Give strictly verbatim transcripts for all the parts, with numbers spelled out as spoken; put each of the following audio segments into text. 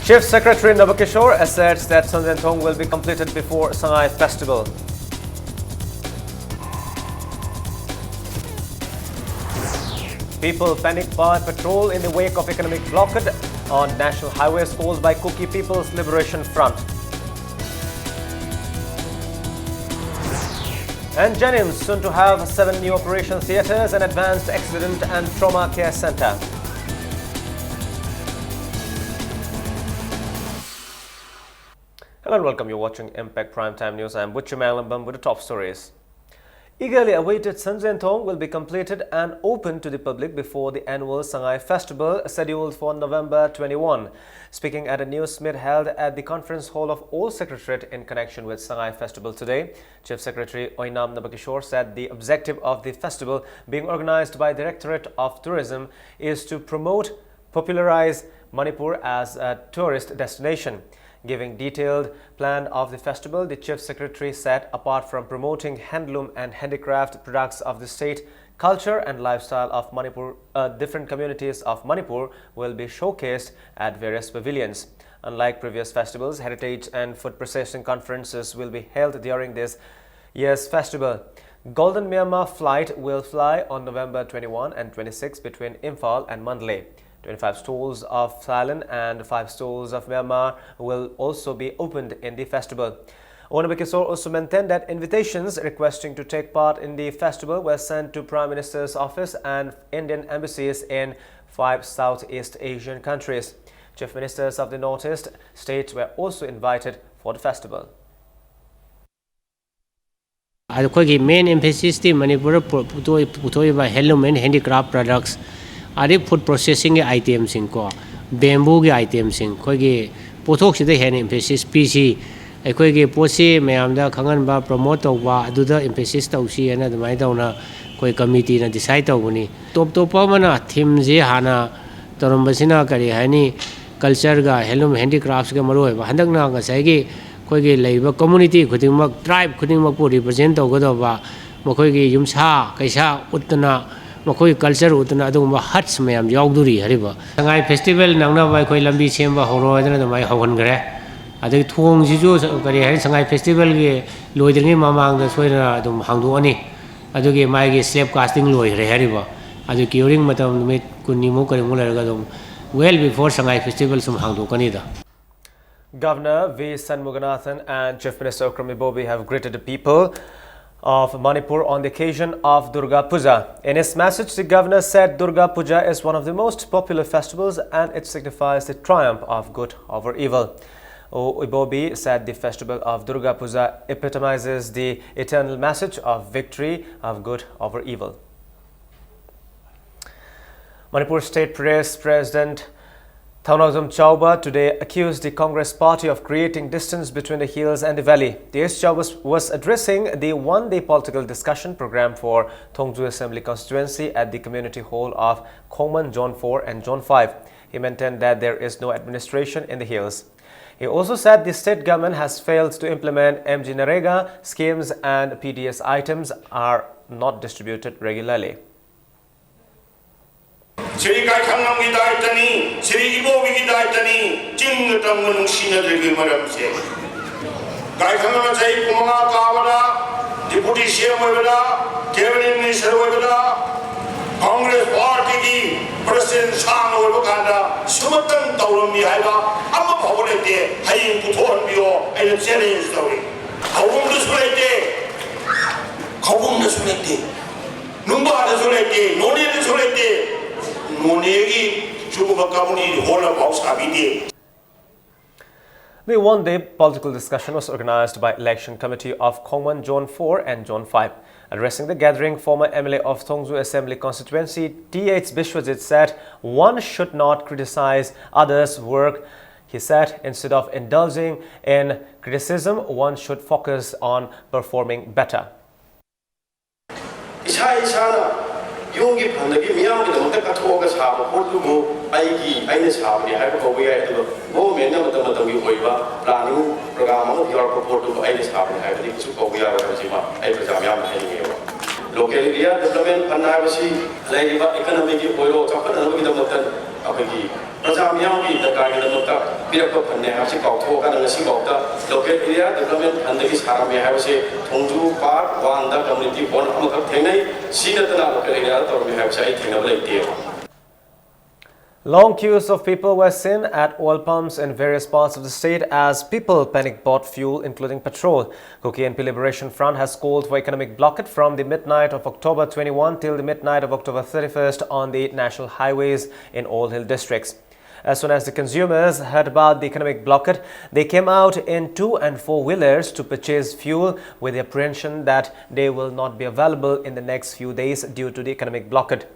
Chief Secretary Nabakishore asserts that Sanzenthong will be completed before Sangai Festival. People panic by patrol in the wake of economic blockade on national highways caused by Kuki People's Liberation Front. And JNIMS soon to have seven new operation theatres, an advanced accident and trauma care centre. Hello and welcome. You're watching Impact Primetime News. I'm Butchu Manglambam with the top stories. Eagerly awaited Sanzenthong will be completed and open to the public before the annual Sangai Festival, scheduled for November twenty-one. Speaking at a news meet held at the conference hall of Old Secretariat in connection with Sangai Festival today, Chief Secretary Oinam Nabakishore said the objective of the festival being organized by Directorate of Tourism is to promote, popularize Manipur as a tourist destination. Giving detailed plan of the festival, the Chief Secretary said apart from promoting handloom and handicraft products of the state, culture and lifestyle of Manipur, uh, different communities of Manipur will be showcased at various pavilions. Unlike previous festivals, heritage and food processing conferences will be held during this year's festival. Golden Myanmar flight will fly on November twenty-one and twenty-six between Imphal and Mandalay. Twenty-five stalls of Thailand and five stalls of Myanmar will also be opened in the festival. Oinam Nabakishore also maintained that invitations requesting to take part in the festival were sent to Prime Minister's office and Indian embassies in five Southeast Asian countries. Chief Ministers of the Northeast states were also invited for the festival. ꯑꯩꯈꯣꯏꯒꯤ main emphasis T ꯃꯅꯤꯄꯨꯔꯗ ꯄꯨ-, ꯄꯨꯊꯣꯛ-, ꯄꯨꯊꯣꯛꯏꯕ handloom and handicraft products, ꯑꯗꯩ food processing ꯒꯤ item ꯁꯤꯡ ꯀꯣ, bamboo ꯒꯤ item ꯁꯤꯡ, ꯑꯩꯈꯣꯏꯒꯤ ꯄꯣꯠꯊꯣꯛꯁꯤꯗ ꯍꯦꯟꯅ emphasis ꯄꯤꯁꯤ, ꯑꯩꯈꯣꯏꯒꯤ ꯄꯣꯠꯁꯤ ꯃꯌꯥꯝꯗ ꯈꯪꯍꯟꯕ, promote ꯇꯧꯕ, ꯑꯗꯨꯗ emphasis ꯇꯧꯁꯤ ꯍꯥꯏꯅ ꯑꯗꯨꯃꯥꯏꯅ ꯇꯧꯅ ꯑꯩꯈꯣꯏ committee ꯅ decide ꯇꯧꯕꯅꯤ꯫ ꯇꯣꯞ ꯇꯣꯞꯄ ꯑꯃꯅ theme ꯁꯤ ꯍꯥꯟꯅ ꯇꯧꯔꯝꯕꯁꯤꯅ ꯀꯔꯤ ꯍꯥꯏꯅꯤ, culture ꯒ handloom handicrafts ꯀ ꯃꯔꯨ ꯑꯣꯏꯕ, ꯍꯟꯗꯛꯅ ꯉꯁꯥꯏꯒꯤ ꯑꯩꯈꯣꯏꯒꯤ ꯂꯩꯔꯤꯕ community ꯈꯨꯗꯤꯡꯃꯛ, tribe ꯈꯨꯗꯤꯡꯃꯛꯄꯨ represent ꯇꯧꯒꯗꯧꯕ, ꯃꯈꯣꯏꯒꯤ ꯌꯨꯝꯁꯥ ꯀꯩꯁꯥ ꯎꯠꯇꯅ ꯃꯈꯣꯏ ꯀꯜꯆꯔ ꯎꯠꯇꯅ ꯑꯗꯨꯒꯨꯝꯕ ꯍꯠꯁ ꯃꯌꯥꯝ ꯌꯥꯎꯗꯣꯔꯤ ꯍꯥꯏꯔꯤꯕ꯫ ꯁꯉꯥꯏ ꯐꯦꯁꯇꯤꯚꯦꯜ ꯅꯪꯅꯕ ꯑꯩꯈꯣꯏ ꯂꯝꯕꯤ ꯁꯦꯝꯕ ꯍꯧꯔꯣ ꯍꯥꯏꯗꯅ ꯑꯗꯨꯃꯥꯏꯅ ꯍꯧꯍꯟꯈ꯭ꯔꯦ꯫ ꯑꯗꯒꯤ ꯊꯣꯡꯁꯤꯁꯨ ꯀꯔꯤ ꯍꯥꯏꯅꯤ, ꯁꯉꯥꯏ ꯐꯦꯁꯇꯤꯚꯦꯜꯒꯤ ꯂꯣꯏꯗ꯭ꯔꯤꯉꯩ ꯃꯃꯥꯡꯗ ꯁꯣꯏꯗꯅ ꯑꯗꯨꯝ ꯍꯥꯡꯗꯣꯛꯑꯅꯤ꯫ ꯑꯗꯨꯒꯤ ꯃꯥꯒꯤ ꯁ꯭ꯂꯦꯕ ꯀꯥꯁꯇꯤꯡ ꯂꯣꯏꯈ꯭ꯔꯦ ꯍꯥꯏꯔꯤꯕ꯫ ꯑꯗꯨ ꯀ꯭ꯌꯨꯔꯤꯡ ꯃꯇꯝ ꯅꯨꯃꯤꯠ ꯀꯨꯟꯅꯤꯃꯨꯛ ꯀꯔꯤꯃꯨꯛ ꯂꯩꯔꯒ ꯑꯗꯨꯝ well before ꯁꯉꯥꯏ ꯐꯦꯁꯇꯤꯚꯦꯜ ꯁꯨꯝ ꯍꯥꯡꯗꯣꯛꯀꯅꯤꯗ꯫ Governor V Shanmuganathan and Chief Minister Okram Ibobi have greeted the people of Manipur on the occasion of Durga Puja. In his message, the governor said Durga Puja is one of the most popular festivals and it signifies the triumph of good over evil. O- Ibobi said the festival of Durga Puja epitomizes the eternal message of victory of good over evil. Manipur State Press President Thounaojam Chaoba today accused the Congress party of creating distance between the hills and the valley. The S Chaoba was, was addressing the one-day political discussion program for Thongju Assembly constituency at the community hall of Khongman Zone four and Zone five. He maintained that there is no administration in the hills. He also said the state government has failed to implement M G Narega schemes and P D S items are not distributed regularly. Shri ꯀꯥꯏꯈꯪꯉꯝꯒꯤ ꯗꯥꯏꯇꯅꯤ, Shri ꯏꯕꯣꯕꯤꯒꯤ ꯗꯥꯏꯇꯅꯤ, ꯆꯤꯡꯒ ꯇꯝꯒ ꯅꯨꯡꯁꯤꯅꯗ꯭ꯔꯤꯕꯒꯤ ꯃꯔꯝꯁꯦ꯫ ꯀꯥꯏꯈꯪꯉꯝꯅ ꯆꯍꯤ ꯀꯨꯟꯃꯉꯥ ꯀꯥꯕꯗ, deputy ꯁꯤ M ꯑꯣꯏꯕꯗ, cabinet minister ꯑꯣꯏꯕꯗ, ꯀꯪꯒ꯭ꯔꯦꯁ ꯄꯥꯔꯇꯤꯒꯤ president ꯁꯥꯡꯅ ꯑꯣꯏꯕ ꯀꯥꯟꯗ ꯁꯨꯃꯇꯪ ꯇꯧꯔꯝꯃꯤ ꯍꯥꯏꯕ ꯑꯃ ꯐꯥꯎꯕ ꯂꯩꯇꯦ꯫ ꯍꯌꯦꯡ ꯄꯨꯊꯣꯛꯍꯟꯕꯤꯌꯣ, ꯑꯩꯅ ꯆꯦꯂꯦꯟꯖ ꯇꯧꯔꯤ꯫ ꯈꯧꯄꯨꯝꯗꯁꯨ ꯂꯩꯇꯦ, ꯈꯧꯄꯨꯝꯗꯁꯨ ꯂꯩꯇꯦ, ꯅꯨꯡꯕꯥꯗꯁꯨ ꯂꯩꯇꯦ, ꯅꯣꯅꯦꯗꯁꯨ ꯂꯩꯇꯦ꯫ ꯅꯣꯅꯦꯒꯤ ꯁꯤꯒꯨꯝꯕ ꯀꯝꯃꯨꯅꯤꯇꯤ ꯍꯣꯜ ꯑꯃꯐꯥꯎ ꯁꯥꯕꯤꯗꯦ꯫ The one-day political discussion was organized by Election Committee of Khongman Zone four and Zone five. Addressing the gathering, former M L A of Thongju Assembly Constituency, T H Bishwajit, said one should not criticize others' work. He said instead of indulging in criticism, one should focus on performing better. ꯏꯁꯥ ꯏꯁꯥꯅ ꯌꯨꯝꯒꯤ ꯐꯟꯗꯒꯤ ꯃꯤꯌꯥꯝꯒꯤꯗꯃꯛꯇ ꯀꯠꯊꯣꯛꯑꯒ ꯁꯥꯕ ꯄꯣꯠꯇꯨꯕꯨ ꯑꯩꯒꯤ, ꯑꯩꯅ ꯁꯥꯕꯅꯤ ꯍꯥꯏꯕ ꯀꯧꯕ ꯌꯥꯏ, ꯑꯗꯨꯒ ꯒꯣꯚꯔꯟꯃꯦꯟꯠꯅ ꯃꯇꯝ ꯃꯇꯝꯒꯤ ꯑꯣꯏꯕ ꯄ꯭ꯂꯥꯅꯤꯡ ꯄ꯭ꯔꯣꯒ꯭ꯔꯥꯝ ꯑꯃ ꯌꯥꯎꯔꯛꯄ ꯄꯣꯠꯇꯨꯕꯨ ꯑꯩꯅ ꯁꯥꯕꯅꯤ ꯍꯥꯏꯕꯗꯤ ꯀꯩꯁꯨ ꯀꯧꯕ ꯌꯥꯔꯣꯏ ꯍꯥꯏꯕꯁꯤꯃ ꯑꯩ ꯄ꯭ꯔꯖꯥ ꯃꯤꯌꯥꯝꯗ ꯍꯥꯏꯅꯤꯡꯉꯦꯕ꯫ Local Area Development Fund ꯍꯥꯏꯕꯁꯤ ꯂꯩꯔꯤꯕ economyꯒꯤ ꯑꯣꯏꯔꯣ ꯆꯥꯎꯈꯠꯅꯅꯕꯒꯤꯗꯃꯛꯇ ꯑꯩꯈꯣꯏꯒꯤ ꯄ꯭ꯔꯖꯥ ꯃꯤꯌꯥꯝꯒꯤ ꯗꯔꯀꯥꯔꯒꯤꯗꯃꯛꯇ ꯄꯤꯔꯛꯄ fundꯅꯦ ꯍꯥꯏꯕꯁꯤ ꯀꯥꯎꯊꯣꯛꯑꯀꯥꯟꯗ ꯉꯁꯤꯐꯥꯎꯗ Local Area Development Fundꯗꯒꯤ ꯁꯥꯔꯝꯃꯦ ꯍꯥꯏꯕꯁꯦ ꯊꯣꯡꯖꯨ Part Oneꯗ community hall ꯑꯃꯈꯛ ꯊꯦꯡꯅꯩ꯫ ꯁꯤ ꯅꯠꯇꯅ local areaꯗ ꯇꯧꯔꯝꯃꯦ ꯍꯥꯏꯕꯁꯦ ꯑꯩ ꯊꯦꯡꯅꯕ ꯂꯩꯇꯦ꯫ Long queues of people were seen at oil pumps in various parts of the state as people panic bought fuel, including petrol. Kuki N P Liberation Front has called for economic blockade from the midnight of October twenty-one till the midnight of October thirty-first on the national highways in all hill districts. As soon as the consumers heard about the economic blockade, they came out in two and four wheelers to purchase fuel with the apprehension that they will not be available in the next few days due to the economic blockade.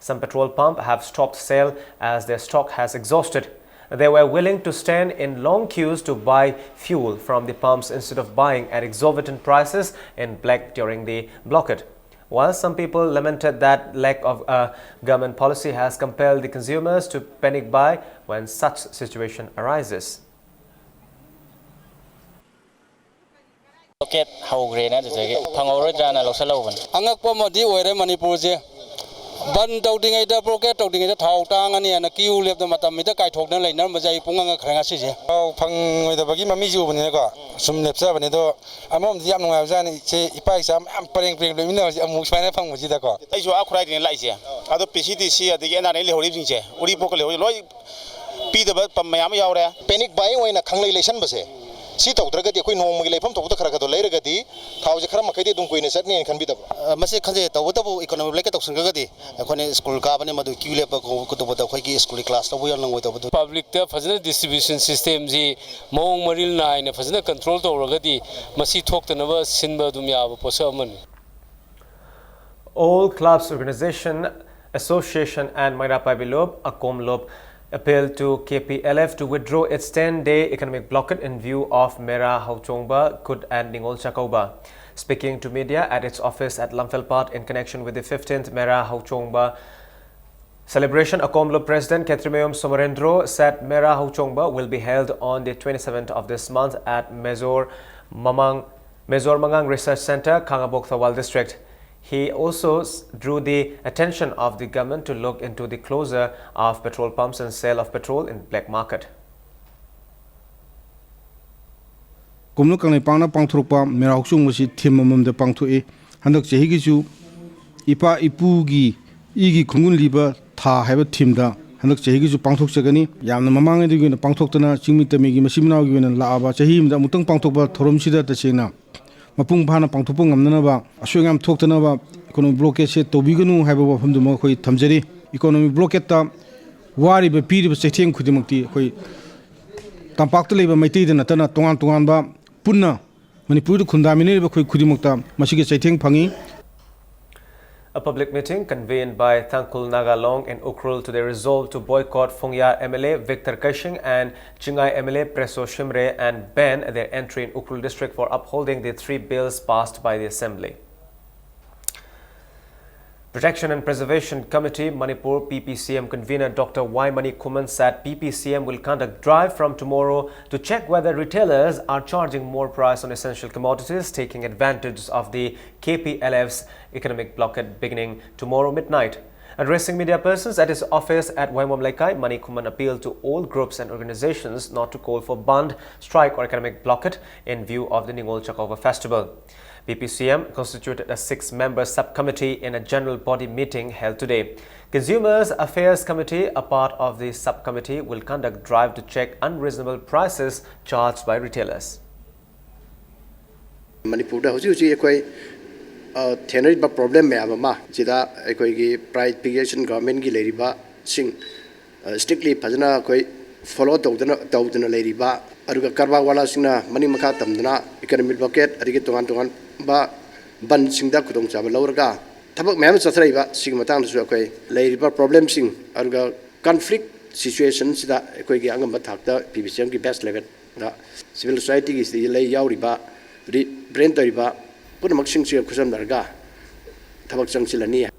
Some petrol pumps have stopped sale as their stock has exhausted. They were willing to stand in long queues to buy fuel from the pumps instead of buying at exorbitant prices in black during the blockade. While some people lamented that lack of a government policy has compelled the consumers to panic buy when such situation arises. Pocket ꯍꯧꯈ꯭ꯔꯦꯅ ꯑꯗꯨꯗꯒꯤ ꯐꯪꯍꯧꯔꯣꯏꯗ꯭ꯔꯥꯅ ꯂꯧꯁꯜꯍꯧꯕꯅꯤ꯫ ꯑꯉꯛꯄ ꯑꯃꯗꯤ ꯑꯣꯏꯔꯦ ꯃꯅꯤꯄꯨꯔꯁꯦ꯫ ꯕꯟ ꯇꯧꯗ꯭ꯔꯤꯉꯩꯗ, blockade ꯇꯧꯗ꯭ꯔꯤꯉꯩꯗ ꯊꯥꯎ ꯇꯥꯡꯉꯅꯤ ꯍꯥꯏꯅ ꯀ꯭ꯌꯨ ꯂꯦꯞꯇ ꯃꯇꯝ ꯍꯦꯛꯇ ꯀꯥꯏꯊꯣꯛꯇꯅ ꯂꯩꯅꯔꯝꯕꯁꯦ ꯑꯩ ꯄꯨꯡꯉꯛ ꯉꯛꯈ꯭ꯔꯦ ꯉꯁꯤꯁꯦ꯫ ꯊꯥꯎ ꯐꯪꯉꯣꯏꯗꯕꯒꯤ ꯃꯃꯤꯁꯨ ꯎꯕꯅꯤꯅꯀꯣ ꯁꯨꯝ ꯂꯦꯞꯆꯕꯅꯤ꯫ ꯑꯗꯣ ꯑꯃꯔꯣꯝꯗꯗꯤ ꯌꯥꯝ ꯅꯨꯡꯉꯥꯏꯕꯖꯥꯠꯅꯤ꯫ ꯏꯆꯦ ꯏꯄꯥ ꯏꯆꯥ ꯃꯌꯥꯝ ꯄꯔꯦꯡ ꯄꯔꯦꯡ ꯂꯦꯞꯃꯤꯟꯅꯕꯁꯦ ꯑꯃꯨꯛ ꯁꯨꯃꯥꯏꯅ ꯐꯪꯕꯁꯤꯗꯀꯣ꯫ ꯑꯩꯁꯨ ꯑꯥ ꯈꯨꯔꯥꯏꯗꯒꯤꯅꯦ ꯂꯥꯛꯏꯁꯦ꯫ ꯑꯗꯣ ꯄꯤ ꯁꯤ ꯗꯤ ꯁꯤ ꯑꯗꯒꯤ ꯑꯦꯟ ꯑꯥꯔ ꯑꯦꯜ ꯂꯩꯍꯧꯔꯤꯕꯁꯤꯡꯁꯦ, ꯎꯔꯤꯄꯣꯛꯀ ꯂꯩꯍꯧꯔꯤ ꯂꯣꯏ ꯄꯤꯗꯕ ꯄꯝ ꯃꯌꯥꯝ ꯑꯃ ꯌꯥꯎꯔꯦ꯫ ꯄꯦꯅꯤꯛ ꯕꯥꯏꯌꯤꯡ ꯑꯣꯏꯅ ꯈꯪꯂꯩ ꯂꯩꯁꯟꯕꯁꯦ ꯁꯤ ꯇꯧꯗ꯭ꯔꯒꯗꯤ ꯑꯩꯈꯣꯏ ꯅꯣꯡꯃꯒꯤ ꯂꯩꯐꯝ ꯊꯣꯛꯄꯗ ꯈꯔ ꯈꯔꯗꯣ ꯂꯩꯔꯒꯗꯤ ꯊꯥꯎꯁꯦ ꯈꯔ ꯃꯈꯩꯗꯤ ꯑꯗꯨꯝ ꯀꯨꯏꯅ ꯆꯠꯅꯤꯅ ꯈꯟꯕꯤꯗꯕ꯭ꯔꯣ? ꯑ, ꯃꯁꯤ ꯈꯟꯖꯩ꯫ ꯇꯧꯕꯇꯕꯨ ꯏꯀꯣꯅꯣꯃꯤ ꯕ꯭ꯂꯦꯛꯀ ꯇꯧꯁꯤꯟꯈ꯭ꯔꯒꯗꯤ ꯑꯩꯈꯣꯏꯅ ꯁ꯭ꯀꯨꯜ ꯀꯥꯕꯅꯤ, ꯃꯗꯨ ꯀ꯭ꯌꯨ ꯂꯦꯞꯄ ꯀꯧꯕ ꯀꯩꯗꯧꯕꯗ ꯑꯩꯈꯣꯏꯒꯤ ꯁ꯭ꯀꯨꯜꯒꯤ ꯀ꯭ꯂꯥꯁ ꯂꯧꯕ ꯌꯥꯝ ꯅꯪꯉꯣꯏꯗꯧꯕꯗꯨ꯫ ꯄꯕ꯭ꯂꯤꯛꯇ ꯐꯖꯅ ꯗꯤꯁꯇ꯭ꯔꯤꯕ꯭ꯌꯨꯁꯟ ꯁꯤꯁꯇꯦꯝꯁꯤ ꯃꯑꯣꯡ ꯃꯔꯤꯜ ꯅꯥꯏꯅ ꯐꯖꯅ ꯀꯟꯇ꯭ꯔꯣꯜ ꯇꯧꯔꯒꯗꯤ ꯃꯁꯤ ꯊꯣꯛꯇꯅꯕ ꯁꯤꯟꯕ ꯑꯗꯨꯝ ꯌꯥꯕ ꯄꯣꯠꯁꯛ ꯑꯃꯅꯤ꯫ All clubs, organization, association and Meira Paibi Lop, Akom Lop appeal to K P L F to withdraw its ten-day economic blockade in view of Meira Hauchongba Kut and Ningol Chakauba. Speaking to media at its office at Lamphel Park in connection with the fifteenth Meira Hauchongba celebration, Akom Lop President Khetrimayom Somarendro said Meira Hauchongba will be held on the twenty-seventh of this month at Mezor Mamang, Mezor Mangang Research Center, Khangabok, Thoubal District. He also s- drew the attention of the government to look into the closure of petrol pumps and sale of petrol in black market. ꯀꯨꯝꯅꯨ ꯀꯪꯂꯩꯄꯥꯛꯅ ꯄꯥꯡꯊꯣꯔꯛꯄ ꯃꯦꯔꯥ ꯍꯧꯆꯣꯡꯕꯁꯤ ꯊꯤꯝ ꯑꯃꯃꯝꯗ ꯄꯥꯡꯊꯣꯛꯏ꯫ ꯍꯟꯗꯛ ꯆꯍꯤꯒꯤꯁꯨ ꯏꯄꯥ ꯏꯄꯨꯒꯤ ꯏꯒꯤ ꯈꯣꯡꯒꯨꯟ ꯂꯤꯕ ꯊꯥ ꯍꯥꯏꯕ ꯊꯤꯝꯗ ꯍꯟꯗꯛ ꯆꯍꯤꯒꯤꯁꯨ ꯄꯥꯡꯊꯣꯛꯆꯒꯅꯤ꯫ ꯌꯥꯝꯅ ꯃꯃꯥꯡꯉꯩꯗꯒꯤ ꯑꯣꯏꯅ ꯄꯥꯡꯊꯣꯛꯇꯅ ꯆꯤꯡꯃꯤ ꯇꯝꯃꯤꯒꯤ ꯃꯆꯤꯟ ꯃꯅꯥꯎꯒꯤ ꯑꯣꯏꯅ ꯂꯥꯛꯑꯕ ꯆꯍꯤ ꯑꯃꯗ ꯑꯃꯨꯛꯇꯪ ꯄꯥꯡꯊꯣꯛꯄ ꯊꯧꯔꯝꯁꯤꯗ ꯇꯁꯦꯡꯅ ꯃꯄꯨꯡ ꯐꯥꯅ ꯄꯥꯡꯊꯣꯛꯄ ꯉꯝꯅꯅꯕ, ꯑꯁꯣꯏ ꯑꯉꯥꯝ ꯊꯣꯛꯇꯅꯕ economic blockade ꯁꯦ ꯇꯧꯕꯤꯒꯅꯨ ꯍꯥꯏꯕ ꯋꯥꯐꯝꯗꯨꯃ ꯑꯩꯈꯣꯏ ꯊꯝꯖꯔꯤ꯫ Economic blockade ꯇ ꯋꯥꯔꯤꯕ ꯄꯤꯔꯤꯕ ꯆꯩꯊꯦꯡ ꯈꯨꯗꯤꯡꯃꯛꯇꯤ ꯑꯩꯈꯣꯏ ꯇꯝꯄꯥꯛꯇ ꯂꯩꯕ ꯃꯩꯇꯩꯗ ꯅꯠꯇꯅ ꯇꯣꯉꯥꯟ ꯇꯣꯉꯥꯟꯕ ꯄꯨꯟꯅ ꯃꯅꯤꯄꯨꯔꯗ ꯈꯨꯟꯗꯥꯃꯤꯟꯅꯔꯤꯕ ꯑꯩꯈꯣꯏ ꯈꯨꯗꯤꯡꯃꯛꯇ ꯃꯁꯤꯒꯤ ꯆꯩꯊꯦꯡ ꯐꯪꯉꯤ꯫ A public meeting convened by Tangkhul Naga Long in Ukhrul today resolved to boycott Phungyar M L A Victor Kaishing and Chingai M L A Preso Shimray and ban their entry in Ukhrul district for upholding the three bills passed by the assembly. Protection and Preservation Committee, Manipur, P P C M convener Doctor Y Manikhuman said P P C M will conduct drive from tomorrow to check whether retailers are charging more price on essential commodities, taking advantage of the K P L F's economic blockade beginning tomorrow midnight. Addressing media persons at his office at Waimom Leikai, Manikhuman appealed to all groups and organizations not to call for bandh, strike or economic blockade in view of the Ningol Chakova festival. P P C M constituted a six-member subcommittee in a general body meeting held today. Consumers Affairs Committee, a part of the subcommittee, will conduct drive to check unreasonable prices charged by retailers. ꯃꯅꯤꯄꯨꯔꯗ ꯍꯧꯖꯤꯛ ꯍꯧꯖꯤꯛ ꯑꯩꯈꯣꯏ ꯑ, ꯊꯦꯡꯅꯔꯤꯕ problem ꯃꯌꯥꯝ ꯑꯃ ꯁꯤꯗ ꯑꯩꯈꯣꯏꯒꯤ price fixation government ꯀꯤ ꯂꯩꯔꯤꯕꯁꯤꯡ ꯑ, strictly ꯐꯖꯅ ꯑꯩꯈꯣꯏ follow ꯇꯧꯗꯅ ꯇꯧꯗꯅ ꯂꯩꯔꯤꯕ, ꯑꯗꯨꯒ ꯀꯔꯕꯥꯔ ꯋꯥꯂꯥꯁꯤꯡꯅ ꯃꯅꯤꯡ ꯃꯈꯥ ꯇꯝꯗꯅ economic blockade ꯑꯗꯒꯤ ꯇꯣꯉꯥꯟ ꯇꯣꯉꯥꯟꯕ ꯕꯟꯁꯤꯡꯗ ꯈꯨꯗꯣꯡꯆꯥꯕ ꯂꯧꯔꯒ ꯊꯕꯛ ꯃꯌꯥꯝ ꯑꯃ ꯆꯠꯊꯔꯛꯏꯕ, ꯁꯤꯒꯤ ꯃꯇꯥꯡꯗꯁꯨ ꯑꯩꯈꯣꯏ ꯂꯩꯔꯤꯕ problem ꯁꯤꯡ, ꯑꯗꯨꯒ conflict situation ꯁꯤꯗ ꯑꯩꯈꯣꯏꯒꯤ ꯑꯉꯝꯕ ꯊꯥꯛꯇ P P C M ꯒꯤ base level ꯗ civil society ꯒꯤ ꯁꯤꯗ ꯂꯩ ꯌꯥꯎꯔꯤꯕ, represent ꯇꯧꯔꯤꯕ ꯄꯨꯝꯅꯃꯛꯁꯤꯡꯁꯤꯒ ꯈꯨꯠꯁꯝꯅꯔꯒ ꯊꯕꯛ ꯆꯪꯁꯤꯜꯂꯅꯤ꯫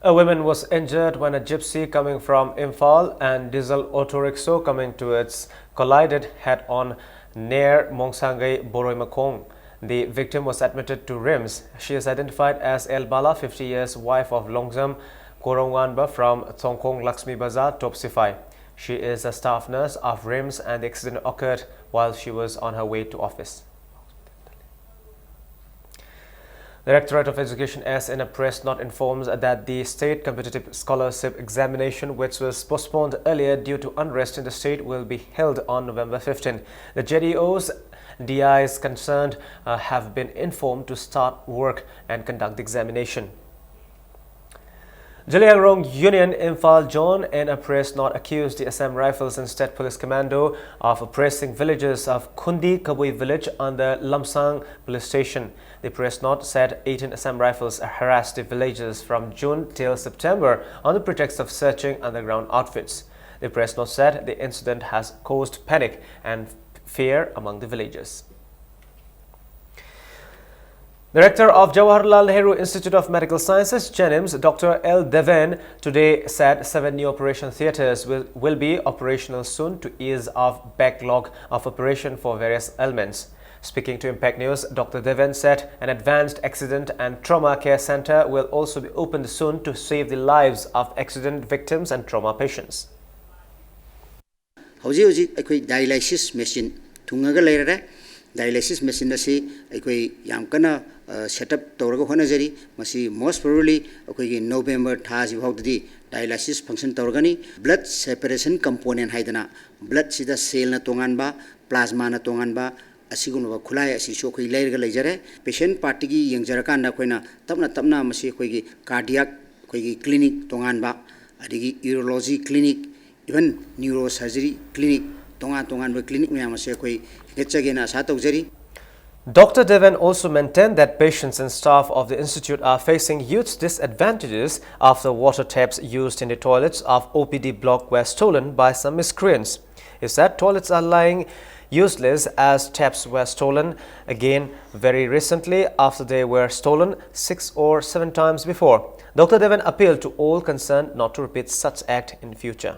A woman was injured when a gypsy coming from Imphal and diesel auto rickshaw coming towards collided head-on near Mongsangei Boroi Makhong. The victim was admitted to RIMS. She is identified as El Bala, fifty years, wife of Longjam Koronganba from Thongkhong Lakshmi Bazar, Top Sifai. She is a staff nurse of RIMS and the accident occurred while she was on her way to office. Directorate of Education S in a press note informs that the state competitive scholarship examination, which was postponed earlier due to unrest in the state, will be held on November fifteen. The J D Os, D Is concerned uh, have been informed to start work and conduct the examination. Zeliangrong Union Imphal Zone in a press note accused the Assam Rifles and State Police Commando of oppressing villages of Khundi Kabui village under Lamsang Police Station. The press note said eighteen Assam Rifles harassed the villagers from June till September on the pretext of searching underground outfits. The press note said the incident has caused panic and fear among the villagers. Director of Jawaharlal Nehru Institute of Medical Sciences, JNIMS, Doctor L Deven, today said seven new operation theatres will, will be operational soon to ease off backlog of operation for various ailments. Speaking to Impact News, Doctor Deven said an advanced accident and trauma care centre will also be opened soon to save the lives of accident victims and trauma patients. ꯍꯧꯖꯤꯛ ꯍꯧꯖꯤꯛ ꯑꯩꯈꯣꯏ dialysis machine ꯊꯨꯡꯉꯒ ꯂꯩꯔꯦ꯫ Dialysis machine ꯑꯁꯤ ꯑꯩꯈꯣꯏ ꯌꯥꯝ ꯀꯟꯅ set up ꯇꯧꯔꯒ ꯍꯣꯠꯅꯖꯔꯤ꯫ ꯃꯁꯤ most probably ꯑꯩꯈꯣꯏꯒꯤ November ꯊꯥꯁꯤ ꯐꯥꯎꯗꯗꯤ dialysis function ꯇꯧꯔꯒꯅꯤ꯫ Blood separation component ꯍꯥꯏꯗꯅ blood ꯁꯤꯗ cell ꯅ ꯇꯣꯉꯥꯟꯕ, plasma ꯅ ꯇꯣꯉꯥꯟꯕ, ꯑꯁꯤꯒꯨꯝꯂꯕ ꯈꯨꯠꯂꯥꯏ ꯑꯁꯤꯁꯨ ꯑꯩꯈꯣꯏ ꯂꯩꯔꯒ ꯂꯩꯖꯔꯦ꯫ Patient part ꯀꯤ ꯌꯦꯡꯖꯔꯀꯥꯟꯗ ꯑꯩꯈꯣꯏꯅ ꯇꯞꯅ ꯇꯞꯅ ꯃꯁꯤ ꯑꯩꯈꯣꯏꯒꯤ cardiac ꯑꯩꯈꯣꯏꯒꯤ clinic ꯇꯣꯉꯥꯟꯕ, ꯑꯗꯒꯤ urology clinic, even neurosurgery clinic, ꯇꯣꯉꯥꯟ ꯇꯣꯉꯥꯟꯕ clinic ꯃꯌꯥꯝ ꯑꯁꯤ ꯑꯩꯈꯣꯏ ꯍꯦꯟꯒꯠꯆꯒꯦꯅ ꯑꯁꯥ ꯇꯧꯖꯔꯤ꯫ Doctor Deven also maintained that patients and staff of the institute are facing huge disadvantages after water taps used in the toilets of O P D block were stolen by some miscreants. He said toilets are lying useless as taps were stolen again very recently after they were stolen six or seven times before. Doctor Deven appealed to all concerned not to repeat such act in future.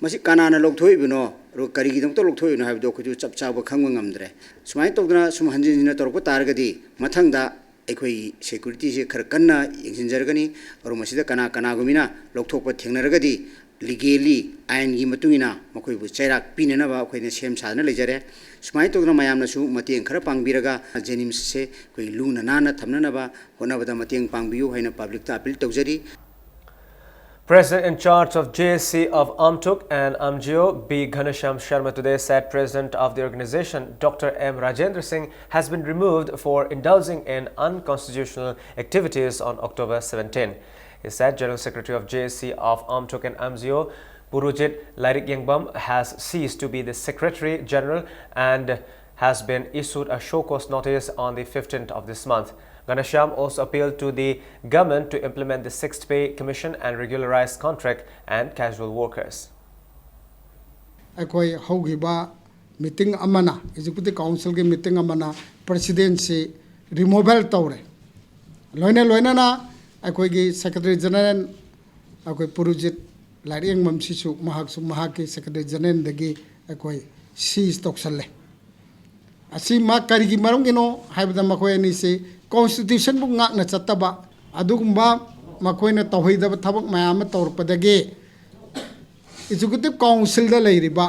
ꯃꯁꯤ ꯀꯅꯥꯅ ꯂꯧꯊꯣꯛꯏꯕꯅꯣ? ꯑꯗꯨꯒ ꯀꯔꯤꯒꯤꯗꯃꯛꯇ ꯂꯧꯊꯣꯛꯏꯅꯣ ꯍꯥꯏꯕꯗꯣ ꯑꯩꯈꯣꯏꯁꯨ ꯆꯞ ꯆꯥꯕ ꯈꯪꯕ ꯉꯝꯗ꯭ꯔꯦ꯫ ꯁꯨꯃꯥꯏꯅ ꯇꯧꯗꯅ ꯁꯨꯝ ꯍꯟꯖꯤꯟ ꯍꯟꯖꯤꯟꯅ ꯇꯧꯔꯛꯄ ꯇꯥꯔꯒꯗꯤ ꯃꯊꯪꯗ ꯑꯩꯈꯣꯏꯒꯤ ꯁꯦꯀ꯭ꯌꯨꯔꯤꯇꯤꯁꯦ ꯈꯔ ꯀꯟꯅ ꯌꯦꯡꯁꯤꯟꯖꯔꯒꯅꯤ꯫ ꯃꯔꯨꯝ ꯑꯁꯤꯗ ꯀꯅꯥ ꯀꯅꯥꯒꯨꯝꯕꯅ ꯂꯧꯊꯣꯛꯄ ꯊꯦꯡꯅꯔꯒꯗꯤ ꯂꯤꯒꯦꯜꯂꯤ, ꯑꯥꯏꯟꯒꯤ ꯃꯇꯨꯡ ꯏꯟꯅ ꯃꯈꯣꯏꯕꯨ ꯆꯩꯔꯥꯛ ꯄꯤꯅꯅꯕ ꯑꯩꯈꯣꯏꯅ ꯁꯦꯝ ꯁꯥꯗꯨꯅ ꯂꯩꯖꯔꯦ꯫ ꯁꯨꯃꯥꯏꯅ ꯇꯧꯗꯅ ꯃꯌꯥꯝꯅꯁꯨ ꯃꯇꯦꯡ ꯈꯔ ꯄꯥꯡꯕꯤꯔꯒ ꯖꯦꯅꯤꯝꯁꯁꯦ ꯑꯩꯈꯣꯏ ꯂꯨꯅ ꯅꯥꯟꯅ ꯊꯝꯅꯅꯕ ꯍꯣꯠꯅꯕꯗ ꯃꯇꯦꯡ ꯄꯥꯡꯕꯤꯌꯨ ꯍꯥꯏꯅ ꯄꯕ꯭ꯂꯤꯛꯇ ꯑꯄꯤꯜ ꯇꯧꯖꯔꯤ꯫ President in charge of J A C of Amtuk and Amjio, B Ghanashyam Sharma, today said President of the organization, Doctor M Rajendra Singh, has been removed for indulging in unconstitutional activities on October seventeen. He said General Secretary of J A C of Amtuk and Amjio, Purujit Lairik Yengbam, has ceased to be the Secretary General and has been issued a show cause notice on the fifteenth of this month. Ghanashyam also appealed to the government to implement the Sixth Pay Commission and regularize contract and casual workers. ꯑꯩꯈꯣꯏ ꯍꯧꯈꯤꯕ meeting ꯑꯃꯅ, executive ꯀꯥꯎꯟꯁꯤꯜꯒꯤ meeting ꯑꯃꯅ ꯄ꯭ꯔꯁꯤꯗꯦꯟꯁꯤ removal ꯇꯧꯔꯦ꯫ ꯂꯣꯏꯅ ꯂꯣꯏꯅꯅ ꯑꯩꯈꯣꯏꯒꯤ secretary general ꯑꯩꯈꯣꯏ ꯄꯨꯔꯨꯖꯤꯠ ꯂꯥꯏꯔꯦꯡꯕꯝꯁꯤꯁꯨ ꯃꯍꯥꯛꯁꯨ ꯃꯍꯥꯛꯀꯤ ꯁꯦꯀ꯭ꯔꯦꯇꯔꯤ ꯖꯦꯅꯔꯦꯜꯗꯒꯤ ꯑꯩꯈꯣꯏ ꯁꯤꯖ ꯇꯧꯁꯜꯂꯦ꯫ ꯑꯁꯤ ꯃꯥ ꯀꯔꯤꯒꯤ ꯃꯔꯝꯒꯤꯅꯣ ꯍꯥꯏꯕꯗ ꯃꯈꯣꯏ ꯑꯅꯤꯁꯤ ꯀꯣꯟꯁꯇꯤꯇ꯭ꯌꯨꯁꯟꯕꯨ ꯉꯥꯛꯅ ꯆꯠꯇꯕ, ꯑꯗꯨꯒꯨꯝꯕ ꯃꯈꯣꯏꯅ ꯇꯧꯍꯩꯗꯕ ꯊꯕꯛ ꯃꯌꯥꯝ ꯑꯃ ꯇꯧꯔꯛꯄꯗꯒꯤ ꯑꯦꯛꯖꯤꯀ꯭ꯌꯨꯇꯤꯚ ꯀꯥꯎꯟꯁꯤꯜꯗ ꯂꯩꯔꯤꯕ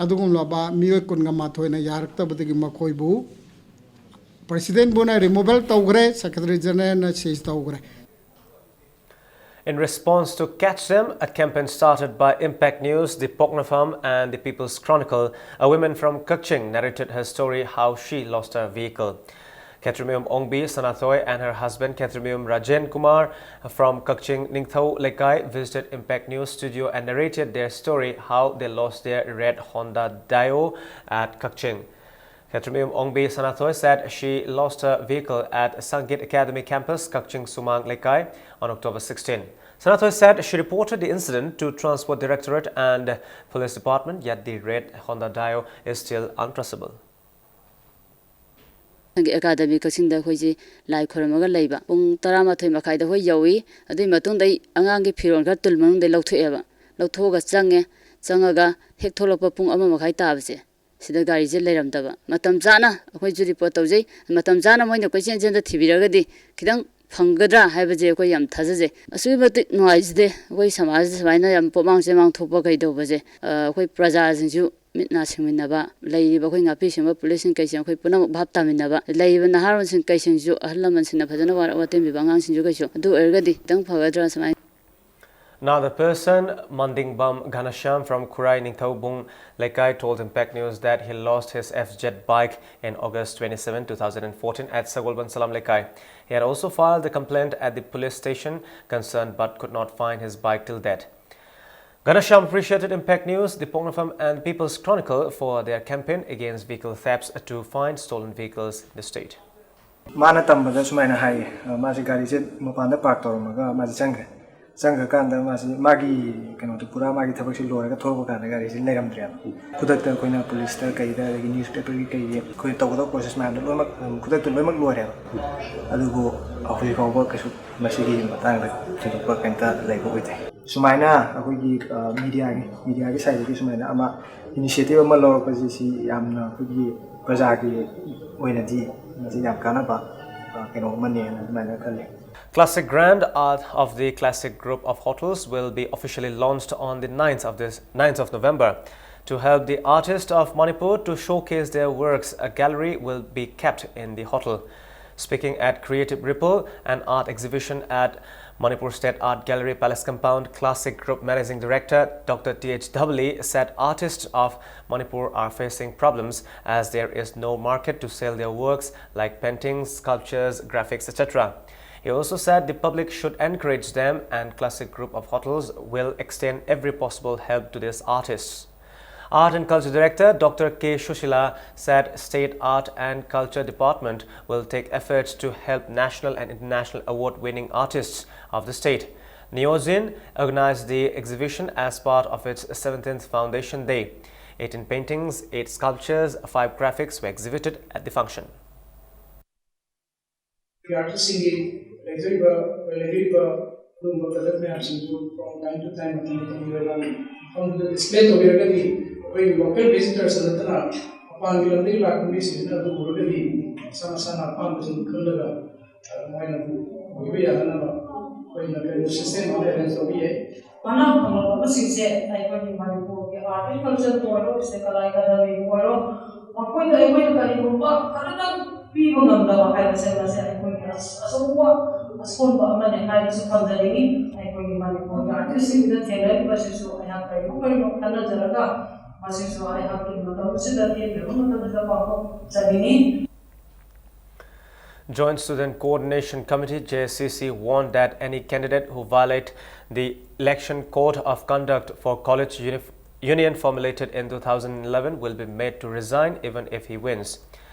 ꯑꯗꯨꯒꯨꯝꯂꯕ ꯃꯤꯑꯣꯏ ꯀꯨꯟꯒ ꯃꯥꯊꯣꯏꯅ ꯌꯥꯔꯛꯇꯕꯗꯒꯤ ꯃꯈꯣꯏꯕꯨ ꯄ꯭ꯔꯁꯤꯗꯦꯟꯕꯨꯅ ꯔꯤꯃꯨꯚꯦꯜ ꯇꯧꯈ꯭ꯔꯦ, ꯁꯦꯀ꯭ꯔꯦꯇꯔꯤ ꯖꯦꯅꯔꯦꯜꯅ ꯁꯤꯖ ꯇꯧꯈ꯭ꯔꯦ꯫ In response to Catch Them, a campaign started by Impact News, the Poknafam, and the People's Chronicle, a woman from Kakching narrated her story how she lost her vehicle. Khetrimium Ongbi Sanathoi and her husband Khetrimium Rajen Kumar from Kakching Ningthou Lekai visited Impact News studio and narrated their story how they lost their red Honda Dio at Kakching. Khetrimium Ongbi Sanathoi said she lost her vehicle at Sangit Academy campus, Kakching Sumang Lekai, on October sixteen. Sanathoi said she reported the incident to Transport Directorate and Police Department, yet the red Honda Dio is still untraceable. Academy ꯀꯛꯆꯤꯡꯗ ꯑꯩꯈꯣꯏꯁꯤ ꯂꯥꯏ ꯈꯣꯏꯔꯝꯃꯒ ꯂꯩꯕ꯫ ꯄꯨꯡ ꯇꯔꯥꯃꯥꯊꯣꯏ ꯃꯈꯥꯏꯗ ꯑꯩꯈꯣꯏ ꯌꯧꯏ꯫ ꯑꯗꯨꯒꯤ ꯃꯇꯨꯡꯗ ꯑꯩ ꯑꯉꯥꯡꯒꯤ ꯐꯤꯔꯣꯜ ꯈꯔ ꯇꯨꯜ ꯃꯅꯨꯡꯗ ꯂꯧꯊꯣꯛꯑꯦꯕ꯫ ꯂꯧꯊꯣꯛꯑꯒ ꯆꯪꯉꯦ꯫ ꯆꯪꯉꯒ ꯍꯦꯛ ꯊꯣꯛꯂꯛꯄ ꯄꯨꯡ ꯑꯃ ꯃꯈꯥꯏ ꯇꯥꯕꯁꯦ, ꯁꯤꯗ ꯒꯥꯔꯤꯁꯦ ꯂꯩꯔꯝꯗꯕ꯫ ꯃꯇꯝ ꯆꯥꯅ ꯑꯩꯈꯣꯏꯁꯨ ꯔꯤꯄꯣꯔꯠ ꯇꯧꯖꯩ꯫ ꯃꯇꯝ ꯆꯥꯅ ꯃꯣꯏꯅ ꯀꯣꯏꯆꯦꯟ ꯆꯦꯟꯗ ꯊꯤꯕꯤꯔꯒꯗꯤ ꯈꯤꯇꯪ ꯐꯪꯒꯗ꯭ꯔꯥ ꯍꯥꯏꯕꯁꯦ ꯑꯩꯈꯣꯏ ꯌꯥꯝ ꯊꯥꯖꯖꯩ꯫ ꯑꯁꯨꯛꯀꯤ ꯃꯇꯤꯛ ꯅꯨꯡꯉꯥꯏꯖꯗꯦ꯫ ꯑꯩꯈꯣꯏ ꯁꯃꯥꯖꯁꯤꯗ ꯁꯨꯃꯥꯏꯅ ꯌꯥꯝ ꯄꯣꯠꯃꯥꯡ ꯆꯦꯃꯥꯡ ꯊꯣꯛꯄ ꯀꯩꯗꯧꯕꯁꯦ, ꯑ, ꯑꯩꯈꯣꯏ ꯄ꯭ꯔꯖꯥꯁꯤꯡꯁꯨ ꯃꯤꯠ ꯅꯥ ꯁꯤꯡꯃꯤꯟꯅꯕ, ꯂꯩꯔꯤꯕ ꯑꯩꯈꯣꯏ ꯉꯥꯛꯄꯤ ꯁꯦꯟꯕ ꯄꯨꯂꯤꯁꯁꯤꯡ ꯀꯩꯁꯤꯡ ꯑꯩꯈꯣꯏ ꯄꯨꯝꯅꯃꯛ ꯚꯥꯞ ꯇꯥꯃꯤꯟꯅꯕ, ꯂꯩꯔꯤꯕ ꯅꯍꯥꯔꯣꯜꯁꯤꯡ ꯀꯩꯁꯤꯡꯁꯨ, ꯑꯍꯜ ꯂꯃꯟꯁꯤꯡꯅ ꯐꯖꯅ ꯋꯥꯔꯛ ꯋꯥꯇꯦꯝꯕꯤꯕ ꯑꯉꯥꯡꯁꯤꯡꯁꯨ ꯀꯩꯁꯨ, ꯑꯗꯨ ꯑꯣꯏꯔꯒꯗꯤ ꯈꯤꯇꯪ ꯐꯒꯗ꯭ꯔꯥ ꯁꯨꯃꯥꯏꯅ꯫ Another person, Mandingbam Ghanashyam from Khurai Ningthoubung Lekai, told Impact News that he lost his F Z bike in August twenty-seven, two thousand fourteen at Sagolband Salam Lekai. He had also filed a complaint at the police station concerned but could not find his bike till date. Ghanashyam appreciated Impact News, the Poknafam and People's Chronicle for their campaign against vehicle thefts to find stolen vehicles in the state. ꯃꯥꯅ ꯇꯝꯕꯗ ꯁꯨꯃꯥꯏꯅ ꯍꯥꯏꯌꯦ꯫ ꯑ, ꯃꯥꯁꯦ ꯒꯥꯔꯤꯁꯦ ꯃꯄꯥꯟꯗ park ꯇꯧꯔꯝꯃꯒ ꯃꯥꯁꯦ ꯆꯪꯈ꯭ꯔꯦ꯫ ꯆꯪꯈ꯭ꯔꯀꯥꯟꯗ ꯃꯥꯁꯦ ꯃꯥꯒꯤ ꯀꯩꯅꯣꯗꯣ, ꯄꯨꯔꯥ ꯃꯥꯒꯤ ꯊꯕꯛꯁꯦ ꯂꯣꯏꯔꯒ ꯊꯣꯛꯂꯛꯄ ꯀꯥꯟꯗ ꯒꯥꯔꯤꯁꯦ ꯂꯩꯔꯝꯗ꯭ꯔꯦꯕ꯫ ꯈꯨꯗꯛꯇ ꯑꯩꯈꯣꯏꯅ ꯄꯨꯂꯤꯁꯇ ꯀꯩꯗ, ꯑꯗꯒꯤ ꯅ꯭ꯌꯨꯁ ꯄꯦꯄꯔꯒꯤ ꯀꯩꯒꯤ ꯑꯩꯈꯣꯏ ꯇꯧꯒꯗꯕ ꯄ꯭ꯔꯣꯁꯦꯁ ꯃꯌꯥꯝꯗꯣ ꯂꯣꯏꯅꯃꯛ, ꯎꯝ, ꯈꯨꯗꯛꯇ ꯂꯣꯏꯅꯃꯛ ꯂꯣꯏꯔꯦꯕ꯫ ꯑꯗꯨꯕꯨ ꯍꯧꯖꯤꯛ ꯐꯥꯎꯕ ꯀꯩꯁꯨ ꯃꯁꯤꯒꯤ ꯃꯇꯥꯡꯗ ꯊꯣꯏꯗꯣꯛꯄ ꯀꯩꯝꯇ ꯂꯩꯕ ꯑꯣꯏꯗꯦ꯫ ꯁꯨꯃꯥꯏꯅ ꯑꯩꯈꯣꯏꯒꯤ, ꯑ, ꯃꯤꯗꯤꯌꯥꯒꯤ, ꯃꯤꯗꯤꯌꯥꯒꯤ ꯁꯥꯏꯠꯇꯒꯤ ꯁꯨꯃꯥꯏꯅ ꯑꯃ ꯏꯅꯤꯁꯤꯌꯦꯇꯤꯚ ꯑꯃ ꯂꯧꯔꯛꯄꯁꯤ, ꯁꯤ ꯌꯥꯝꯅ ꯑꯩꯈꯣꯏꯒꯤ ꯄ꯭ꯔꯖꯥꯒꯤ ꯑꯣꯏꯅꯗꯤ ꯃꯁꯤ ꯌꯥꯝ ꯀꯥꯟꯅꯕ, ꯑ, ꯀꯩꯅꯣ ꯑꯃꯅꯦꯅ ꯑꯗꯨꯃꯥꯏꯅ ꯈꯜꯂꯤ꯫ Classic Grand Art of the Classic Group of Hotels will be officially launched on the ninth of this, ninth of November. To help the artists of Manipur to showcase their works, a gallery will be kept in the hotel. Speaking at Creative Ripple, an art exhibition at Manipur State Art Gallery Palace Compound, Classic Group Managing Director Doctor T H Dhabali said artists of Manipur are facing problems as there is no market to sell their works like paintings, sculptures, graphics, et cetera. He also said the public should encourage them and Classic Group of Hotels will extend every possible help to these artists. Art and Culture Director Doctor K Shushila said State Art and Culture Department will take efforts to help national and international award-winning artists of the state. Neozin organized the exhibition as part of its seventeenth Foundation Day. Eighteen paintings, eight sculptures, five graphics were exhibited at the function. ꯑꯥꯔꯇꯤꯁꯁꯤꯡꯒꯤ ꯂꯩꯖꯔꯤꯕ, ꯂꯩꯕꯤꯔꯤꯕ ꯑꯗꯨꯒꯨꯝꯕ product ꯃꯌꯥꯝꯁꯤꯡꯗꯨ from time to time ꯃꯇꯝ ꯃꯇꯝꯒꯤ ꯑꯣꯏꯕ ꯃꯐꯝꯗꯨꯗ display ꯇꯧꯕꯤꯔꯒꯗꯤ ꯑꯩꯈꯣꯏꯒꯤ ꯂꯣꯀꯦꯜ ꯚꯤꯖꯤꯇꯔꯁ ꯅꯠꯇꯅ ꯃꯄꯥꯟꯒꯤ ꯂꯝꯗꯒꯤ ꯂꯥꯛꯄ ꯃꯤꯁꯤꯡꯁꯤꯅ ꯑꯗꯨ ꯎꯔꯒꯗꯤ ꯃꯁꯥ ꯃꯁꯥꯅ ꯑꯄꯥꯝꯕꯁꯤꯡ ꯈꯜꯂꯒ ꯃꯣꯏꯅ ꯑꯗꯨ ꯑꯣꯏꯕ ꯌꯥꯅꯅꯕ ꯑꯩꯈꯣꯏꯅ ꯀꯩꯅꯣ ꯁꯤꯁꯇꯦꯝ ꯑꯃ ꯑꯦꯔꯦꯟꯖ ꯇꯧꯕ ꯌꯥꯏ꯫ ꯃꯅꯥ ꯐꯪꯂꯛꯄꯁꯤꯡꯁꯦ ꯑꯩꯈꯣꯏꯒꯤ ꯃꯅꯤꯄꯨꯔꯒꯤ ꯑꯥꯔꯠ ꯑꯦꯟ ꯀꯜꯆꯔꯕꯨ ꯑꯣꯏꯔꯣ, ꯁꯦ ꯀꯂꯥꯏ ꯀꯗꯥꯕꯤꯕꯨ ꯑꯣꯏꯔꯣ, ꯃꯈꯣꯏꯗ ꯑꯩꯈꯣꯏꯅ ꯀꯔꯤꯒꯨꯝꯕ ꯈꯔꯗꯪ ꯄꯤꯕ ꯉꯝꯗꯕ ꯍꯥꯏꯕꯁꯦ ꯃꯁꯦ ꯑꯩꯈꯣꯏꯒꯤ ꯑꯁ-, ꯑꯆꯧꯕ ꯑꯁꯣꯟꯕ ꯑꯃꯅꯤ ꯍꯥꯏꯕꯁꯨ ꯊꯝꯖꯅꯤꯡꯏ꯫ ꯑꯩꯈꯣꯏꯒꯤ ꯃꯅꯤꯄꯨꯔꯒꯤ ꯑꯥꯔꯇꯤꯁꯁꯤꯡꯁꯤꯗ ꯊꯦꯡꯅꯔꯤꯕꯁꯤꯁꯨ ꯑꯩꯍꯥꯛ ꯀꯔꯤꯒꯨꯝ ꯀꯔꯤꯒꯨꯝ ꯈꯟꯅꯖꯔꯒ ꯃꯁꯤꯁꯨ ꯑꯩꯍꯥꯛꯀꯤ ꯃꯇꯝ ꯑꯁꯤꯗ ꯂꯦꯞꯂꯤꯕ ꯃꯇꯝꯁꯤꯗ ꯄꯥꯡꯊꯣꯛꯆꯅꯤꯡꯏ꯫ Joint Student Coordination Committee, J S C C, warned that any candidate who violate the Election Code of Conduct for College Unif- Union formulated in two thousand eleven will be made to resign even if he wins.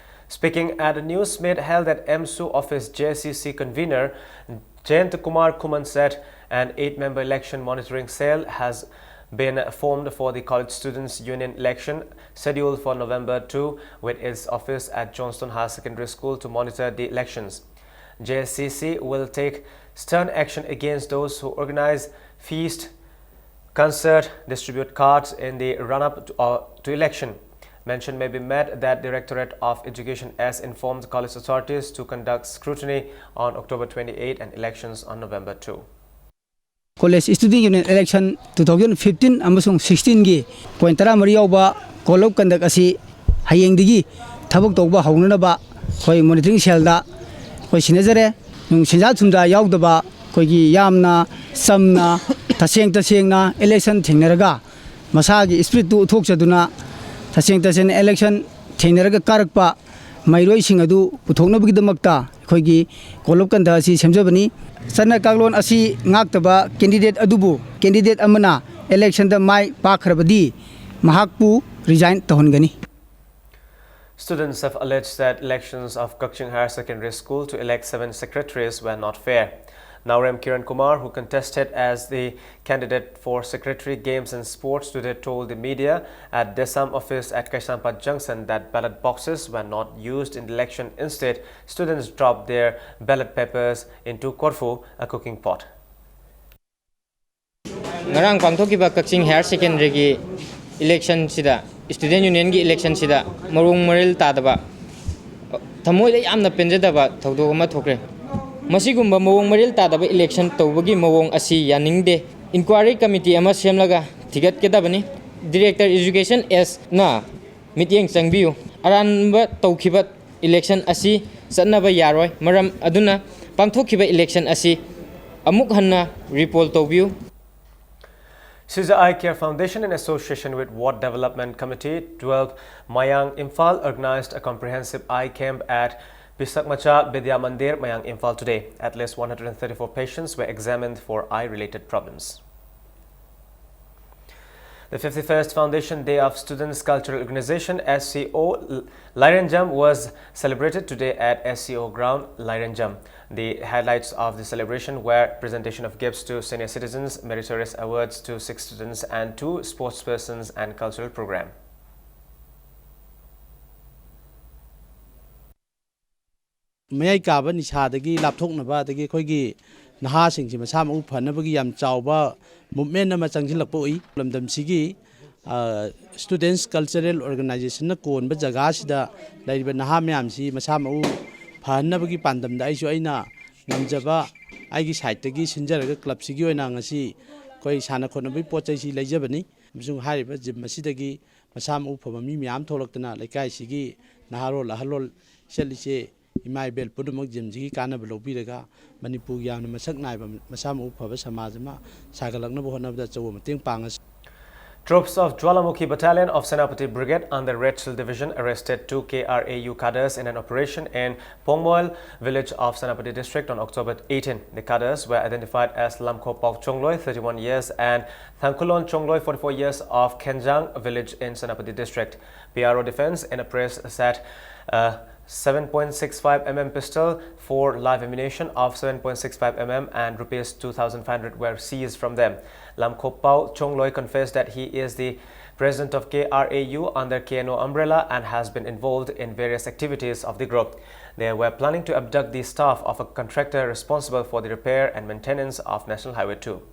Speaking at a news meet held at M S U office, J S C C convener Jayant Kumar Khuman said an eight-member election monitoring cell has been formed for the College Students' Union election scheduled for November two, with its office at Johnstone Higher Secondary School to monitor the elections. J S C C will take stern action against those who organize feast, concert, distribute cards in the run-up to, uh, to election. Mention may be made that Directorate of Education has informed college authorities to conduct scrutiny on October twenty-eight and elections on November two. College Student Union Election two thousand fifteen ꯑꯃꯁꯨꯡ sixteen ꯒꯤ point ꯇꯔꯥꯃꯔꯤ ꯌꯥꯎꯕ Code of Conduct ꯑꯁꯤ ꯍꯌꯦꯡꯗꯒꯤ ꯊꯕꯛ ꯇꯧꯕ ꯍꯧꯅꯅꯕ ꯑꯩꯈꯣꯏ monitoring cell ꯗ ꯑꯩꯈꯣꯏ ꯁꯤꯟꯅꯖꯔꯦ꯫ ꯅꯨꯡ ꯁꯦꯟꯖꯥ ꯊꯨꯝꯖꯥ ꯌꯥꯎꯗꯕ ꯑꯩꯈꯣꯏꯒꯤ ꯌꯥꯝꯅ ꯆꯝꯅ ꯇꯁꯦꯡ ꯇꯁꯦꯡꯅ election ꯊꯦꯡꯅꯔꯒ ꯃꯁꯥꯒꯤ spirit ꯇꯨ ꯎꯠꯊꯣꯛꯆꯗꯨꯅ ꯇꯁꯦꯡ ꯇꯁꯦꯡꯅ election ꯊꯦꯡꯅꯔꯒ ꯀꯥꯔꯛꯄ ꯃꯍꯩꯔꯣꯏꯁꯤꯡ ꯑꯗꯨ ꯄꯨꯊꯣꯛꯅꯕꯒꯤꯗꯃꯛꯇ ꯑꯩꯈꯣꯏꯒꯤ Code of Conduct ꯑꯁꯤ ꯁꯦꯝꯖꯕꯅꯤ꯫ ꯆꯠꯅ ꯀꯥꯡꯂꯣꯟ ꯑꯁꯤ ꯉꯥꯛꯇꯕ candidate ꯑꯗꯨꯕꯨ candidate ꯑꯃꯅ election ꯗ ꯃꯥꯏ ꯄꯥꯛꯈ꯭ꯔꯕꯗꯤ ꯃꯍꯥꯛꯄꯨ resign ꯇꯧꯍꯟꯒꯅꯤ꯫ Students have alleged that elections of Kakching Higher Secondary School to elect seven secretaries were not fair. Naorem Kiran Kumar, who contested as the candidate for Secretary Games and Sports, today told the media at DESAM office at Kaisampat Junction that ballot boxes were not used in the election. Instead, students dropped their ballot papers into Korfu, a cooking pot. ꯉꯔꯥꯡ ꯄꯥꯡꯊꯣꯛꯈꯤꯕ ꯀꯛꯆꯤꯡ higher ꯁꯦꯀꯦꯟꯗꯔꯤꯒꯤ ꯏꯂꯦꯛꯁꯟꯁꯤꯗ, student ꯌꯨꯅꯤꯌꯟꯒꯤ ꯏꯂꯦꯛꯁꯟꯁꯤꯗ ꯃꯑꯣꯡ ꯃꯔꯤꯜ ꯇꯥꯗꯕ, ꯊꯃꯣꯏꯗ ꯌꯥꯝꯅ ꯄꯦꯟꯖꯗꯕ ꯊꯧꯗꯣꯛ ꯑꯃ ꯊꯣꯛꯈ꯭ꯔꯦ꯫ ꯃꯁꯤꯒꯨꯝꯕ ꯃꯑꯣꯡ ꯃꯔꯤꯜ ꯇꯥꯗꯕ ꯏꯂꯦꯛꯁꯟ ꯇꯧꯕꯒꯤ ꯃꯑꯣꯡ ꯑꯁꯤ ꯌꯥꯅꯤꯡꯗꯦ꯫ ꯏꯟꯀ꯭ꯋꯥꯏꯔꯤ ꯀꯃꯤꯇꯤ ꯑꯃ ꯁꯦꯝꯂꯒ ꯊꯤꯒꯠꯀꯗꯕꯅꯤ꯫ ꯗꯤꯔꯦꯛꯇꯔ ꯑꯦꯖꯨꯀꯦꯁꯟ ꯑꯦꯁꯅ ꯃꯤꯠꯌꯦꯡ ꯆꯪꯕꯤꯌꯨ꯫ ꯑꯔꯥꯟꯕ ꯇꯧꯈꯤꯕ ꯏꯂꯦꯛꯁꯟ ꯑꯁꯤ ꯆꯠꯅꯕ ꯌꯥꯔꯣꯏ꯫ ꯃꯔꯝ ꯑꯗꯨꯅ ꯄꯥꯡꯊꯣꯛꯈꯤꯕ ꯏꯂꯦꯛꯁꯟ ꯑꯁꯤ ꯑꯃꯨꯛ ꯍꯟꯅ ꯔꯤꯄꯣꯜ ꯇꯧꯕꯤꯌꯨ꯫ Sija Eye Care Foundation, in association with Ward Development Committee, twelve Mayang Imphal, organized a comprehensive eye camp at Pisakmacha Bidya Mandir, Mayang Imphal today. At least one hundred thirty-four patients were examined for eye-related problems. The fifty-first Foundation Day of Students Cultural Organization, S C O, L-, Lairanjam was celebrated today at S C O ground, Lairanjam. The highlights of the celebration were presentation of gifts to senior citizens, meritorious awards to six students, and two sportspersons and cultural program. ꯃꯌꯥꯏ ꯀꯥꯕ ꯅꯤꯁꯥꯗꯒꯤ ꯂꯥꯞꯊꯣꯛꯅꯕ, ꯑꯗꯒꯤ ꯑꯩꯈꯣꯏꯒꯤ ꯅꯍꯥꯁꯤꯡꯁꯤ ꯃꯁꯥ ꯃꯎ ꯐꯅꯕꯒꯤ ꯌꯥꯝ ꯆꯥꯎꯕ movement ꯑꯃ ꯆꯪꯁꯤꯜꯂꯛꯄ ꯎꯏ꯫ ꯂꯝꯗꯝꯁꯤꯒꯤ, ꯑ, Students Cultural Organizationꯅ ꯀꯣꯟꯕ ꯖꯒꯥꯁꯤꯗ ꯂꯩꯔꯤꯕ ꯅꯍꯥ ꯃꯌꯥꯝꯁꯤ ꯃꯁꯥ ꯃꯎ ꯐꯍꯟꯅꯕꯒꯤ ꯄꯥꯟꯗꯝꯗ ꯑꯩꯁꯨ ꯑꯩꯅ ꯉꯝꯖꯕ ꯑꯩꯒꯤ sideꯇꯒꯤ ꯁꯤꯟꯖꯔꯒ clubꯁꯤꯒꯤ ꯑꯣꯏꯅ ꯉꯁꯤ ꯑꯩꯈꯣꯏ ꯁꯥꯟꯅ ꯈꯣꯠꯅꯕꯒꯤ ꯄꯣꯠ ꯆꯩꯁꯤ ꯂꯩꯖꯕꯅꯤ꯫ ꯑꯃꯁꯨꯡ ꯍꯥꯏꯔꯤꯕ gym ꯑꯁꯤꯗꯒꯤ ꯃꯁꯥ ꯃꯎ ꯐꯕ ꯃꯤ ꯃꯌꯥꯝ ꯊꯣꯛꯂꯛꯇꯅ ꯂꯩꯀꯥꯏꯁꯤꯒꯤ ꯅꯍꯥꯔꯣꯜ ꯑꯍꯜꯂꯣꯜ, ꯏꯆꯜ ꯏꯆꯦ, ꯏꯃꯥ ꯏꯕꯦꯜ ꯄꯨꯝꯅꯃꯛ gymꯁꯤꯒꯤ ꯀꯥꯟꯅꯕ ꯂꯧꯕꯤꯔꯒ ꯃꯅꯤꯄꯨꯔꯒꯤ ꯌꯥꯝꯅ ꯃꯁꯛ ꯅꯥꯏꯕ, ꯃꯁꯥ ꯃꯎ ꯐꯕ ꯁꯃꯥꯖ ꯑꯃ ꯁꯥꯒꯠꯂꯛꯅꯕ ꯍꯣꯠꯅꯕꯗ ꯑꯆꯧꯕ ꯃꯇꯦꯡ ꯄꯥꯡꯉꯁꯤ꯫ Troops of Jwalamukhi Battalion of Senapati Brigade under Red Shield Division arrested two K R A U cadres in an operation in Pongmoil village of Senapati district on October eighteen. The cadres were identified as Lamkho Pao Chongloi, thirty-one years, and Thangkhulon Chongloi, forty-four years, of Khenjang village in Senapati district. P R O Defense in a press said, uh, seven point six five M M pistol, four live ammunition of seven point six five M M, and rupees two thousand five hundred were seized from them. Lamkho Pao Chongloi confessed that he is the president of K R A U under K N O umbrella and has been involved in various activities of the group. They were planning to abduct the staff of a contractor responsible for the repair and maintenance of National Highway two.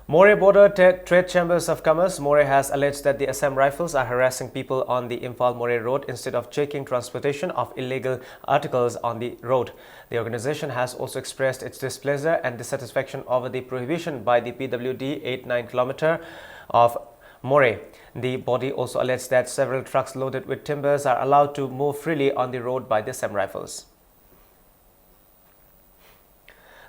Moreh Border Tra- Trade Chambers of Commerce, Moreh, has alleged that the Assam Rifles are harassing people on the Imphal Moreh road instead of checking transportation of illegal articles on the road. The organization has also expressed its displeasure and dissatisfaction over the prohibition by the P W D eight nine kilometer of Moreh. The body also alleged that several trucks loaded with timbers are allowed to move freely on the road by the Assam Rifles.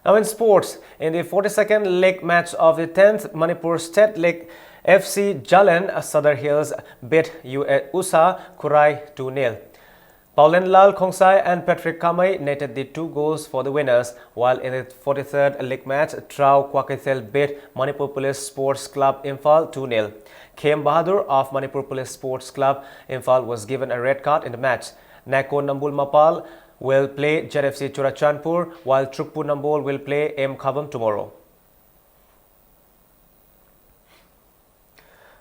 Now in sports, in the forty-second leg match of the tenth Manipur State League, F C Jalen Sadar Hills beat U S USA Khurai two nil. Paulen Lal Khongsai and Patrick Kamei netted the two goals for the winners, while in the forty-third leg match, Trao Kwakethel beat Manipur Police Sports Club Imphal two nil. Khem Bahadur of Manipur Police Sports Club Imphal was given a red card in the match. Nako Nambul Mapal will play Z F C Churachandpur, while Trukpu Nambol will play M Khabam tomorrow.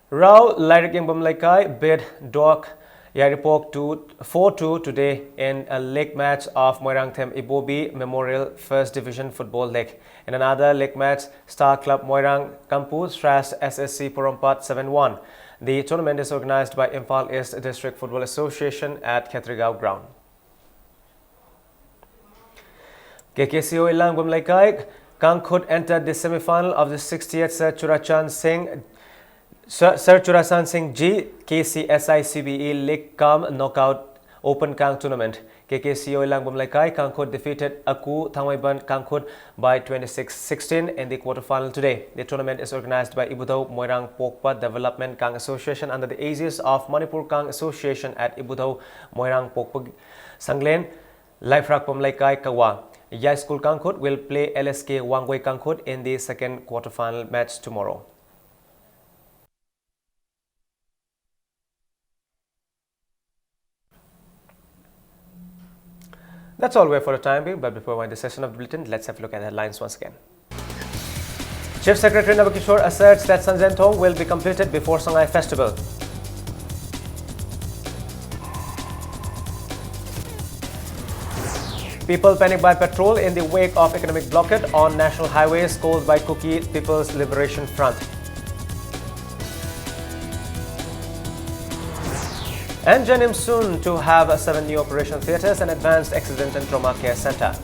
Rao Lairik Yengbam Leikai beat Dok Yairipok two, four two today in a league match of Moirangthem Ibobi Memorial First Division Football League. In another league match, Star Club Moirang Kampu thrashed S S C Porompat seven one. The tournament is organized by Imphal East District Football Association at Khetrigao Ground. K K C O Ilangbam Leikai Kangkhut entered the semi-final of the sixtieth Sir Churachan Singh Sir, Sir Churachan Singh G K C S I C B E League Cum Knockout Open Kang Tournament. K K C O Ilangbam Leikai Kangkhut defeated Aku Thangmaiban Kangkhut by twenty-six sixteen in the quarter-final today. The tournament is organized by Ibudhou Moirang Pokpa Development Kang Association under the aegis of Manipur Kang Association at Ibudhou Moirang Pokpa Sanglen Laifrakpam Leikai Kawa. Yai School Kangkhut will play L S K Wangwei Kangkhut in the second quarter-final match tomorrow. That's all we have for the time being, but before we end the session of the bulletin, let's have a look at the headlines once again. Chief Secretary Nabakishore asserts that Sanzen Thong will be completed before Sangai Festival. People panic by patrol in the wake of economic blockade on national highways called by Kuki People's Liberation Front. And JNIMS soon to have seven new operation theatres and advanced accident and trauma care centre.